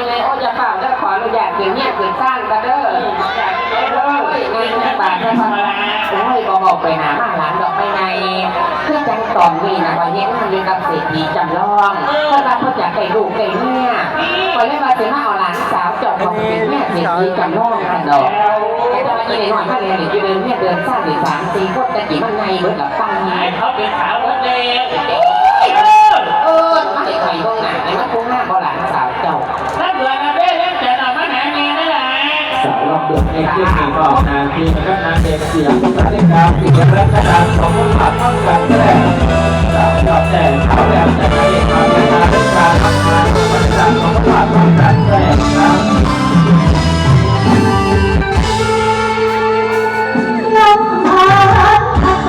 ໂອ້ຍ ຢ່າຟ້າວເດີ ຂໍອະນຸຍາດຂຶ້ນເຮືອນຂຶ້ນຊານກ່ອນເດີ. ໂອ້ຍ ນາງບາດເດີ ໂອ້ຍ ບໍ່ເວົ້າໄປໜ້າມາຫຼັງດອກ ໄປໄງ ຄືຈັ່ງຕອນນີ້ນະ ຂ້ອຍເຮັດງານຢູ່ກັບເສດຖີຈຳລອງ ເພິ່ນວ່າເພິ່ນຢາກໄດ້ລູກໄດ້ເມຍ ຂ້ອຍເລີຍວ່າຊິມາເອົາຫຼານສາວເຈົ້າເຂົ້າໄປເປັນເມຍເສດຖີຈຳລອງ ຊັ້ນດອກ. ແຕ່ວ່າອີ່ນ້ອຍມາແລ້ວນີ້ ຢູ່ເດີ່ນເຮືອນເດີ່ນຊານນີ້ ສາມສີ່ຄົນ ແຕ່ກີ້ມັນໃຫຍ່ເບິດລະ ປັງ ໃຫ້ເຂົາເປັນສາວເບິດແລ້ວ. ເອີ ເອີ ມາໃຫ້ຂ້ອຍເບິ່ງໜ້າ ໃຫ້ມັນຜູ້ງາມບໍ່ຫຼານສາວເຈົ້າ? ລຳດວນລະເດີ ເລື່ອງແສນອອກມາຫາແມ່ເດີຫຼ້າ. ສາວລຳດວນໃນຄືນນີ້ ມອບໜ້າທີ່ໃຫ້ກັບນາງເອກສຽງ ສາລິກາ ສິລິລັດຕະດາ ຂອງບົດບາດທາງການແສດງ. ສາວຍອດແທ້ ສາວແບບແຕ່ງ ນາງເອກ ສາວແບບນາງເອກ ສາວຮັບງານ ຂອງບົດບາດທາງການແສດງນະ. ລອງ